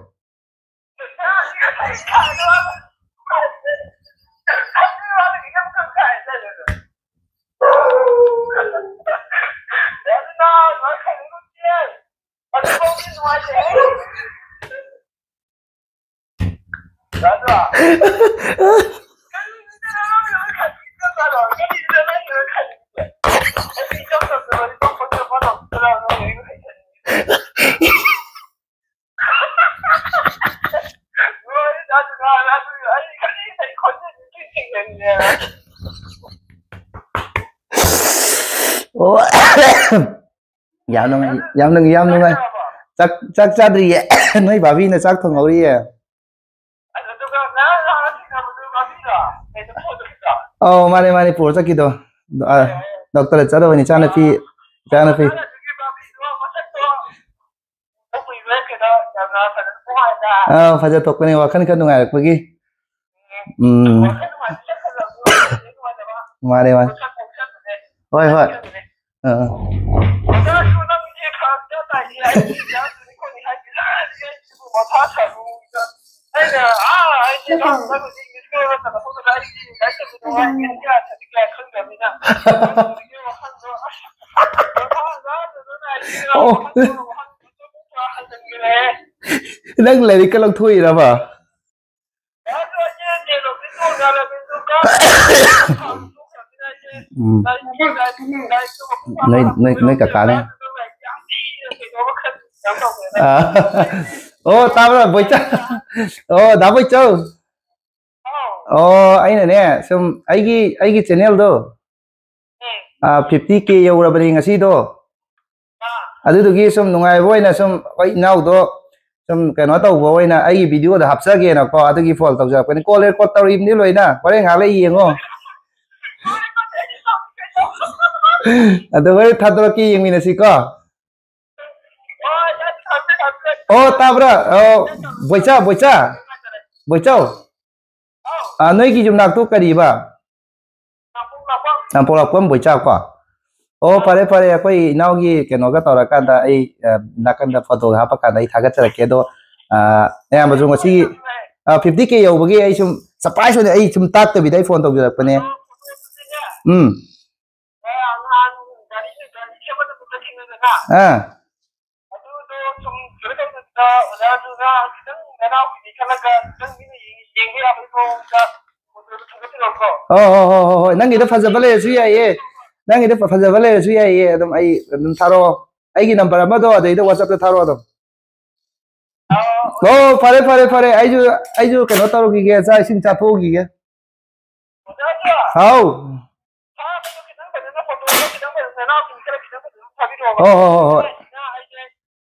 ꯑꯣ꯫ ꯌꯥꯝ ꯅꯨꯡꯉꯥꯏ, ꯌꯥꯝ ꯅꯨꯡꯉꯥꯏ, ꯌꯥꯝ ꯅꯨꯡꯉꯥꯏ꯫ ꯆꯥꯛ, ꯆꯥꯛ ꯆꯥꯗ꯭ꯔꯤꯌꯦ꯫ ꯅꯣꯏ ꯚꯥꯕꯤꯅ ꯆꯥꯛ ꯊꯣꯡꯍꯧꯔꯤꯌꯦ꯫ ꯑꯧ, ꯃꯥꯅꯦ, ꯃꯥꯅꯦ, ꯄꯨꯔ ꯆꯠꯈꯤꯗꯣ꯫ ꯑ, ꯗꯣꯛꯇꯔꯗ ꯆꯠꯂꯨꯕꯅꯤ, ꯏꯆꯥꯅꯨꯄꯤ, ꯏꯆꯥꯅꯨꯄꯤ꯫ ꯑꯥ, ꯐꯖ ꯊꯣꯛꯄꯅꯦ, ꯋꯥꯈꯜ ꯈꯔ ꯅꯨꯡꯉꯥꯏꯔꯛꯄꯒꯤ꯫ ꯎꯝ꯫ ꯃꯥꯅꯦ, ꯃꯥꯅꯦ꯫ ꯍꯣꯏ, ꯍꯣꯏ꯫ ꯑꯥ꯫ ꯑꯣ꯫ ꯅꯪ ꯂꯥꯏꯔꯤꯛꯀ ꯂꯧꯊꯣꯛꯏꯔꯕ? ꯎꯝ꯫ ꯅꯣꯏ, ꯅꯣꯏ, ꯅꯣꯏ ꯀꯀꯥꯅ꯫ ꯑꯥ꯫ ꯑꯣ, ꯇꯥꯕ꯭ꯔꯥ, ꯕꯣꯏꯆꯥ? ꯑꯣ, ꯗꯥ ꯕꯣꯏꯆꯧ꯫ ꯑꯣ, ꯑꯩꯅꯅꯦ, ꯁꯨꯝ ꯑꯩꯒꯤ, ꯑꯩꯒꯤ ꯆꯦꯅꯦꯜꯗꯣ, ꯑꯥ, ꯐꯤꯐꯇꯤ ꯀꯦ ꯌꯧꯔꯕꯅꯤ ꯉꯁꯤꯗꯣ꯫ ꯑꯗꯨꯗꯨꯒꯤ ꯁꯨꯝ ꯅꯨꯡꯉꯥꯏꯕ ꯑꯣꯏꯅ ꯁꯨꯝ ꯑꯩꯈꯣꯏ ꯏꯅꯥꯎꯗꯣ ꯁꯨꯝ ꯀꯩꯅꯣ ꯇꯧꯕ ꯑꯣꯏꯅ ꯑꯩꯒꯤ ꯚꯤꯗꯤꯑꯣꯗ ꯍꯥꯞꯆꯒꯦꯅꯀꯣ, ꯑꯗꯨꯒꯤ ꯐꯣꯟ ꯇꯧꯖꯔꯛꯄꯅꯤ꯫ ꯀꯣꯜ ꯔꯦꯀꯣꯔꯠ ꯇꯧꯔꯤꯕꯅꯤ ꯂꯣꯏꯅ, ꯍꯣꯔꯦꯟ ꯉꯥꯏꯍꯥꯛ ꯂꯩ ꯌꯦꯡꯉꯣ꯫ ꯑꯗꯣ ꯍꯣꯔꯦꯟ ꯊꯥꯗꯣꯔꯛꯀꯦ, ꯌꯦꯡꯃꯤꯟꯅꯁꯤꯀꯣ꯫ ꯑꯣ, ꯇꯥꯕ꯭ꯔꯥ? ꯑꯣ, ꯕꯣꯏꯆꯥ, ꯕꯣꯏꯆꯥ, ꯕꯣꯏꯆꯧ꯫ ꯑ, ꯅꯣꯏꯒꯤ ꯌꯨꯝꯅꯥꯛꯇꯣ ꯀꯔꯤꯕ? ꯅꯥꯄꯣꯛꯂꯥꯛꯄꯝ ꯕꯣꯏꯆꯥ ꯀꯣ? ꯑꯣ, ꯐꯔꯦ, ꯐꯔꯦ, ꯑꯩꯈꯣꯏ ꯏꯅꯥꯎꯒꯤ ꯀꯩꯅꯣꯒ ꯇꯧꯔꯀꯥꯟꯗ ꯑꯩ, ꯑ, ꯅꯥꯀꯟꯗ ꯐꯣꯇꯣꯒ ꯍꯥꯞꯄꯀꯥꯟꯗ ꯑꯩ ꯊꯥꯒꯠꯆꯔꯛꯀꯦ꯫ ꯑꯗꯣ, ꯑ, ꯑꯌꯥꯝꯕꯁꯨ ꯉꯁꯤꯒꯤ, ꯑ, ꯐꯤꯐꯇꯤ ꯀꯦ ꯌꯧꯕꯒꯤ ꯑꯩ ꯁꯨꯝ ꯁꯔꯄ꯭ꯔꯥꯏꯁ ꯑꯣꯏꯅ ꯑꯩ ꯁꯨꯝ ꯇꯥꯛꯇꯕꯤꯗ ꯑꯩ ꯐꯣꯟ ꯇꯧꯖꯔꯛꯄꯅꯦ꯫ ꯎꯝ꯫ ꯑꯥ꯫ ꯑꯗꯨꯗꯣ ꯁꯨꯝ ꯀꯩꯅꯣ ꯇꯧꯗꯕꯤꯗ ꯑꯣꯖꯥꯗꯨꯅ ꯈꯤꯇꯪ ꯅꯅꯥꯎꯒꯤꯅꯤ ꯈꯜꯂꯒ ꯈꯤꯇꯪ ꯃꯤꯅ ꯌꯦꯡ-, ꯌꯦꯡꯕ ꯌꯥꯕꯒꯤ ꯃꯑꯣꯡꯗ ꯐꯣꯇꯣꯗꯣ ꯊꯥꯒꯠꯄꯤꯔꯛꯎꯀꯣ꯫ ꯍꯣꯏ, ꯍꯣꯏ, ꯍꯣꯏ, ꯍꯣꯏ, ꯍꯣꯏ꯫ ꯅꯪꯒꯤꯗꯣ ꯐꯖꯕ ꯂꯩꯔꯁꯨ ꯌꯥꯏꯌꯦ꯫ ꯅꯪꯒꯤꯗꯣ ꯐꯖꯕ ꯂꯩꯔꯁꯨ ꯌꯥꯏꯌꯦ꯫ ꯑꯗꯨꯝ ꯑꯩ ꯑꯗꯨꯝ ꯊꯥꯔꯛꯑꯣ꯫ ꯑꯩꯒꯤ ꯅꯝꯕꯔ ꯑꯃꯗꯣ ꯑꯗꯩꯗ WhatsApp-ꯇ ꯊꯥꯔꯛꯑꯣ ꯑꯗꯨꯝ꯫ ꯑꯣ, ꯐꯔꯦ, ꯐꯔꯦ, ꯐꯔꯦ꯫ ꯑꯩꯁꯨ, ꯑꯩꯁꯨ ꯀꯩꯅꯣ ꯇꯧꯔꯨꯈꯤꯒꯦ, ꯆꯥꯛ ꯏꯁꯤꯡ ꯆꯥꯊꯣꯛꯎꯈꯤꯒꯦ꯫ ꯑꯣꯖꯥ, ꯑꯣꯖꯥ꯫ ꯍꯥꯎ꯫ ꯊꯥꯕꯗꯣ ꯈꯤꯇꯪ ꯐꯖꯅ, ꯐꯣꯇꯣꯗꯣ ꯈꯤꯇꯪ ꯐꯖꯅ, ꯅꯅꯥꯎꯁꯤꯡ ꯈꯔ ꯈꯤꯇꯪ ꯐꯖꯅ ꯊꯥꯕꯤꯔꯛꯑꯣ꯫ ꯍꯣꯏ, ꯍꯣꯏ, ꯍꯣꯏ, ꯍꯣꯏ꯫ ꯑꯩꯅ ꯍꯥꯏꯁꯦ,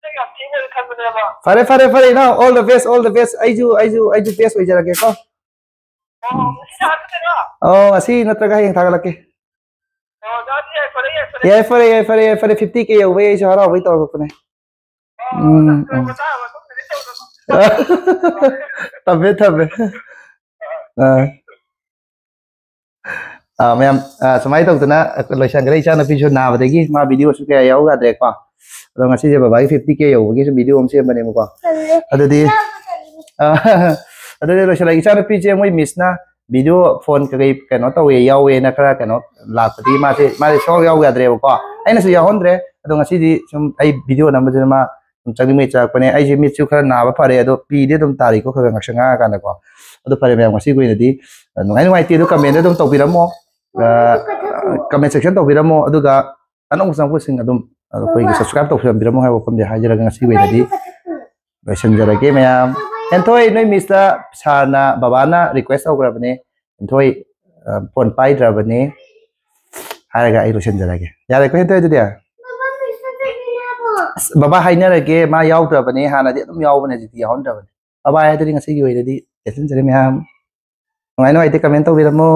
ꯅꯪ ꯌꯥꯝ ꯊꯦꯡꯅ ꯈꯟꯕꯅꯦꯕ꯫ ꯐꯔꯦ, ꯐꯔꯦ, ꯐꯔꯦ, ꯏꯅꯥꯎ꯫ All the best, all the best꯫ ꯑꯩꯁꯨ, ꯑꯩꯁꯨ, ꯑꯩꯁꯨ best ꯑꯣꯏꯖꯔꯒꯦꯀꯣ꯫ ꯑꯣ, ꯉꯁꯤ ꯊꯥꯔꯛꯀꯗꯣꯏꯔꯣ? ꯑꯣ, ꯉꯁꯤ ꯅꯠꯇ꯭ꯔꯒ ꯍꯌꯦꯡ ꯊꯥꯒꯠꯂꯛꯀꯦ꯫ ꯑꯣ, ꯑꯗꯨꯗꯤ ꯌꯥꯏꯐꯔꯦ, ꯌꯥꯏꯐꯔꯦ꯫ ꯌꯥꯏꯐꯔꯦ, ꯌꯥꯏꯐꯔꯦ, ꯌꯥꯏꯐꯔꯦ꯫ Fifty K ꯌꯧꯕꯩ ꯑꯩꯁꯨ ꯍꯔꯥꯎꯕꯩ ꯇꯧꯔꯛꯄꯅꯦ꯫ ꯎꯝ, ꯎꯝ꯫ ꯊꯝꯃꯦ, ꯊꯝꯃꯦ꯫ ꯑꯥ꯫ ꯑꯥ, ꯃꯌꯥꯝ, ꯑꯥ, ꯁꯨꯃꯥꯏꯅ ꯇꯧꯗꯅ ꯂꯣꯏꯁꯟꯈ꯭ꯔꯦ꯫ ꯏꯆꯥꯅꯨꯄꯤꯁꯨ ꯅꯥꯕꯗꯒꯤ ꯃꯥ video-ꯁꯨ ꯀꯌꯥ ꯌꯥꯎ ꯌꯥꯗ꯭ꯔꯦꯀꯣ꯫ ꯑꯗꯣ ꯉꯁꯤꯁꯦ ꯕꯕꯥꯒꯤ fifty K ꯌꯧꯕꯒꯤꯁꯨ video ꯑꯃ ꯁꯦꯝꯕꯅꯦꯕꯀꯣ꯫ ꯑꯗꯨꯗꯤ, ꯑꯥ, ꯑꯗꯨꯗꯤ ꯂꯣꯏꯁꯤꯜꯂꯒꯦ꯫ ꯏꯆꯥꯅꯨꯄꯤꯁꯦ ꯃꯣꯏ miss-ꯅ video phone ꯀꯩꯀꯩ ꯀꯩꯅꯣ ꯇꯧꯋꯦ, ꯌꯥꯎꯋꯦꯅ ꯈꯔ ꯀꯩꯅꯣ ꯂꯥꯛꯄꯗꯤ ꯃꯥꯁꯦ, ꯃꯥꯁꯦ ꯁꯨꯡꯌꯥꯎ ꯌꯥꯎ ꯌꯥꯗ꯭ꯔꯦꯕꯀꯣ꯫ ꯑꯩꯅꯁꯨ ꯌꯥꯎꯍꯟꯗ꯭ꯔꯦ꯫ ꯑꯗꯣ ꯉꯁꯤꯗꯤ ꯁꯨꯝ ꯑꯩ video ꯅꯝꯕꯁꯤꯅ ꯃꯥ ꯁꯨꯝ ꯆꯪꯅꯤꯡꯕꯩ ꯆꯪꯉꯛꯄꯅꯦ꯫ ꯑꯩꯁꯦ ꯃꯤꯠꯁꯨ ꯈꯔ ꯅꯥꯕ ꯐꯔꯦ, ꯑꯗꯣ ꯄꯤꯗꯤ ꯑꯗꯨꯝ ꯇꯥꯔꯤꯀꯣ, ꯈꯔ ꯈꯔ ꯉꯥꯛꯁꯪ ꯉꯥꯡꯉꯀꯥꯟꯗꯀꯣ꯫ ꯑꯗꯣ ꯐꯔꯦ ꯃꯌꯥꯝ, ꯉꯁꯤꯒꯤ ꯑꯣꯏꯅꯗꯤ, ꯑ, ꯅꯨꯡꯉꯥꯏ ꯅꯨꯡꯉꯥꯏꯇꯦ ꯑꯗꯣ comment ꯑꯗꯨꯝ ꯇꯧꯕꯤꯔꯝꯃꯣ꯫ ꯑ, comment section ꯇꯧꯕꯤꯔꯝꯃꯣ꯫ ꯑꯗꯨꯒ ꯑꯅꯧꯕ ꯆꯪꯉꯛꯄꯁꯤꯡ ꯑꯗꯨꯝ ꯑꯩꯈꯣꯏꯒꯤ subscribe ꯇꯧꯁꯟꯕꯤꯔꯝꯃꯣ ꯍꯥꯏꯕ ꯋꯥꯐꯝꯗꯤ ꯍꯥꯏꯖꯔꯒ ꯉꯁꯤꯒꯤ ꯑꯣꯏꯅꯗꯤ ꯂꯣꯏꯁꯤꯟꯖꯔꯒꯦ ꯃꯌꯥꯝ꯫ ꯍꯦꯟꯊꯣꯏ, ꯅꯣꯏ miss-ꯇ sir-ꯅ, ꯕꯕꯥꯅ request ꯇꯧꯈ꯭ꯔꯕꯅꯦ꯫ ꯍꯦꯟꯊꯣꯏ, ꯑ, phone ꯄꯥꯏꯗ꯭ꯔꯕꯅꯦ ꯍꯥꯏꯔꯒ ꯑꯩ ꯂꯣꯏꯁꯤꯟꯖꯔꯒꯦ꯫ ꯌꯥꯔꯦꯀꯣ ꯍꯦꯟꯊꯣꯏ ꯑꯗꯨꯗꯤ? ꯑꯁ, ꯕꯕꯥ ꯍꯥꯏꯅꯔꯒꯦ, ꯃꯥ ꯌꯥꯎꯗ꯭ꯔꯕꯅꯦ, ꯍꯥꯟꯅꯗꯤ ꯑꯗꯨꯝ ꯌꯥꯎꯕꯅꯦ, ꯍꯧꯖꯤꯛꯇꯤ ꯌꯥꯎꯍꯟꯗ꯭ꯔꯕꯅꯦ꯫ ꯕꯕꯥ ꯍꯥꯏꯗꯨꯗꯤ ꯉꯁꯤꯒꯤ ꯑꯣꯏꯅꯗꯤ ꯂꯣꯏꯁꯤꯟꯖꯔꯦ ꯃꯌꯥꯝ꯫ ꯅꯨꯡꯉꯥꯏ ꯅꯨꯡꯉꯥꯏꯇꯦ comment ꯇꯧꯕꯤꯔꯝꯃꯣ꯫